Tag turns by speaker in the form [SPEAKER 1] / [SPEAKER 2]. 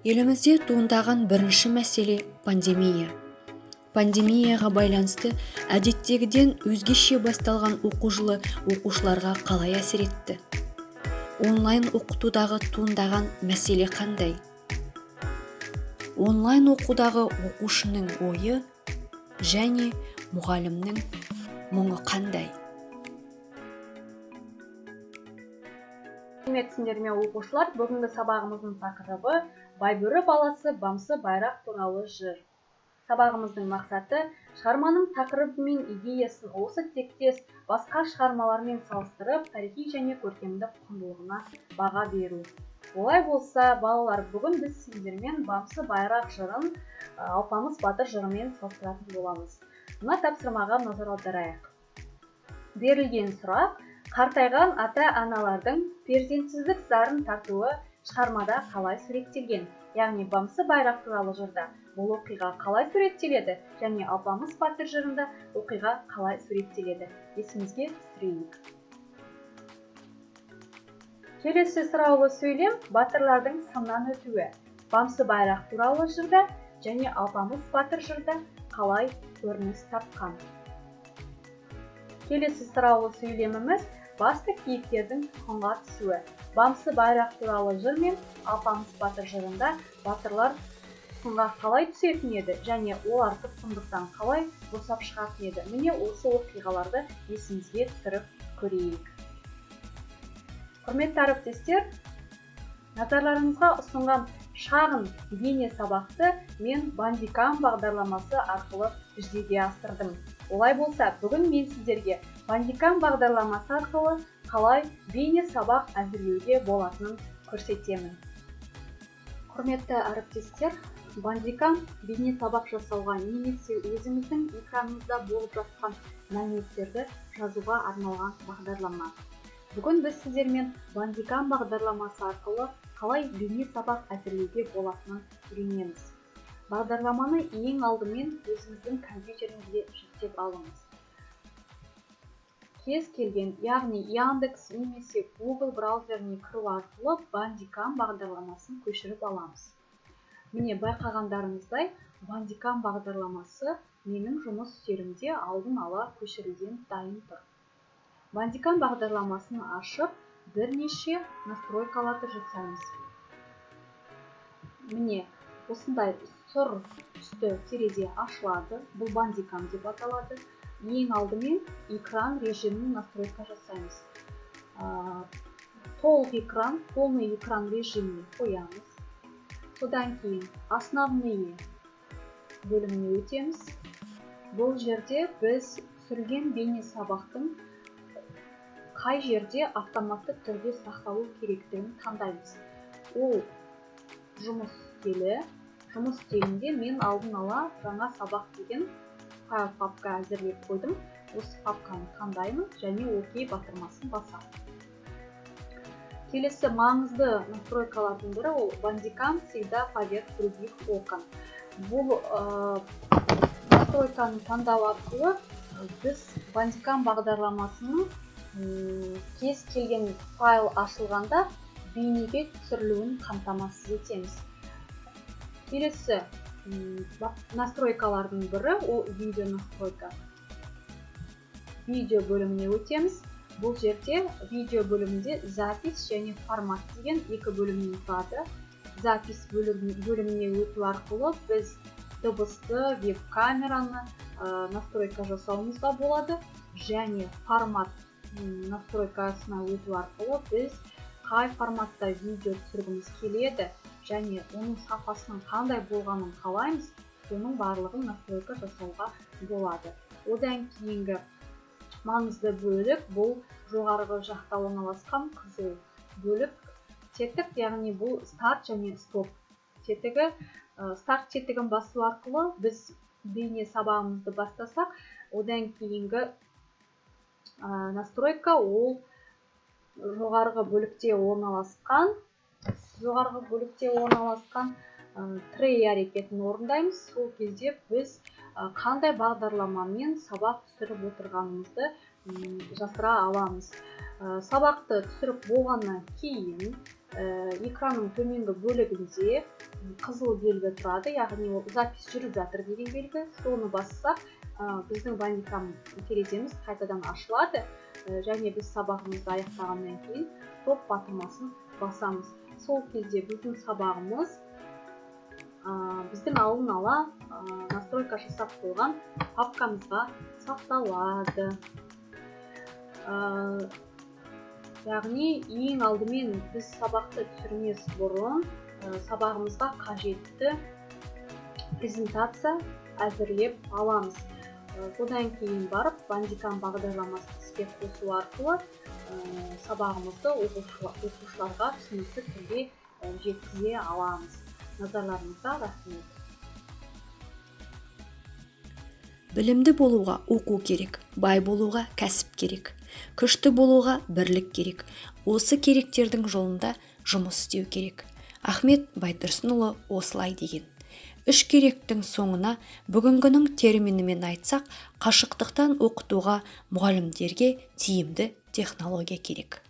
[SPEAKER 1] Елімізде туындаған бірінші мәселе – пандемия. Пандемияға байланысты әдеттегіден өзгеше басталған оқу жылы оқушыларға қалай әсер етті? Онлайн оқытудағы туындаған мәселе қандай? Онлайн оқудағы оқушының ойы және мұғалімнің мұңы қандай?
[SPEAKER 2] Сәлеметсіңдер ме, оқушылар! Бүгінгі сабағымыздың тақырыбы: Байбөрі баласы Бамсы Байрақ туралы жыр. Сабағымыздың мақсаты: шығарманың тақырыбы мен идеясын осы тектес басқа шығармалармен салыстырып, тарихи және көркемдік құндылығына баға беру. Олай болса, балалар, бүгін біз сендермен Бамсы Байрақ жырын Алпамыс батыр жырымен салыстыратын боламыз. Мына тапсырмаға назар аударайық. Берілген сұрақ: қартайған ата-аналардың перзентсіздік зарын тартуы шығармада қалай суреттелген? Яғни Бамсы Байрақ туралы жырда бұл оқиға қалай суреттеледі және Алпамыс батыр жырында оқиға қалай суреттеледі, есімізге түсірейік. Келесі сұраулы сөйлем: батырлардың сыннан өтуі Бамсы Байрақ туралы жырда және Алпамыс батыр жырда қалай көрініс тапқан? Келесі сұраулы сөйлеміміз: басты кейіпкердің тұтқынға түсуі Бамсы Байрақ туралы жыр мен Алпамыс батыр жырында батырлар тұтқынға қалай түсетін еді және олар тұтқындықтан қалай босап шығатын еді? Міне, осы оқиғаларды есімізге түсіріп көрейік. Құрметті әріптестер, назарларыңызға ұсынған шағын бейне сабақты мен Бандикам бағдарламасы арқылы жүзеге асырдым. Олай болса, бүгін мен сіздерге Бандикам бағдарламасы арқылы қалай бейне сабақ әзірлеуге болатынын көрсетемін. Құрметті әріптестер, Бандикам – бейне сабақ жасауға немесе өзіңіздің экраныңызда болып жатқан мәліметтерді жазуға арналған бағдарлама. Бүгін біз сіздермен Бандикам бағдарламасы арқылы қалай бейне сабақ әзірлеуге болатынын үйренеміз. Бағдарламаны ең алдымен өзіңіздің компьютеріңізге жүктеп алыңыз. Кез келген, яғни Яндекс немесе Google браузеріне кіру арқылы Бандикам бағдарламасын көшіріп аламыз. Міне, байқағандарыңыздай, Бандикам бағдарламасы менің жұмыс үстелімде алдын ала көшірілген, дайын тұр. Бандикам бағдарламасын ашып, бірнеше настройкаларды жасаймыз. Міне, осындай сұр түсті терезе ашылады. Бұл Бандикам деп аталады. Ең алдымен экран режимін настройка жасаймыз. Толық экран, полный экран режиміне қоямыз. Содан кейін «Основные» бөліміне өтеміз. Бұл жерде біз түсірілген бейне сабақтың қай жерде автоматты түрде сақталу керектігін таңдаймыз. Ол жұмыс үстелі. Жұмыс үстелінде мен алдын ала «Жаңа сабақ» деген файл, папка әзірлеп қойдым. Осы папканы таңдаймын және «Окей» батырмасын басамын. Келесі маңызды настройкалардың бірі ол «Бандикам всегда поверх других окон». Бұл настройканы таңдау арқылы біз Бандикам бағдарламасының кез келген файл ашылғанда бейнеге түсірілуін қамтамасыз етеміз. Келесі настройкалардың бірі ол видео настройка. Видео бөліміне өтеміз. Бұл жерде, видео бөлімінде, «Запись» және «Формат» деген екі бөлімнен тұрады. «Запись» бөліміне өту арқылы біз дыбысты, веб камераны настройка жасауымызға болады және «Формат» настройкасына өту арқылы біз қай форматта видео түсіргіміз келеді және оның сапасының қандай болғанын қалаймыз, соның барлығын настройка жасауға болады. Одан кейінгі маңызды бөлік бұл жоғарғы жақта орналасқан қызыл бөлік, тетік, яғни бұл старт және стоп тетігі. Старт тетігін басу арқылы біз бейне сабағымызды бастасақ, одан кейінгі настройка ол жоғарғы бөлікте орналасқан трей әрекетін орындаймыз. Сол кезде біз қандай бағдарламамен сабақ түсіріп отырғанымызды жасыра аламыз. Сабақты түсіріп болғаннан кейін Экранның төменгі бөлігінде қызыл белгі тұрады, яғни ол запись жүріп жатыр деген белгі. Соны бассақ, біздің Bandicam тереземіз қайтадан ашылады, және біз сабағымызды аяқтағаннан кейін стоп батырмасын басамыз. Сол кезде біздің сабағымыз біздің алдын ала настройка жасап қойған папкамызға сақталады. Яғни ең алдымен біз сабақты түсірмес бұрын сабағымызға қажетті презентация әзірлеп аламыз. Содан кейін барып Bandicam бағдарламасын іске қосу арқылы сабағымызды оқушыларға түсінікті түрде жеткізе аламыз. Назарларыңызға рахмет.
[SPEAKER 1] Білімді болуға оқу керек, бай болуға кәсіп керек, күшті болуға бірлік керек. Осы керектердің жолында жұмыс істеу керек. Ахмет Байтұрсынұлы осылай деген. Үш керектің соңына бүгінгінің терминімен айтсақ, қашықтықтан оқытуға мұғалімдерге тиімді технология керек.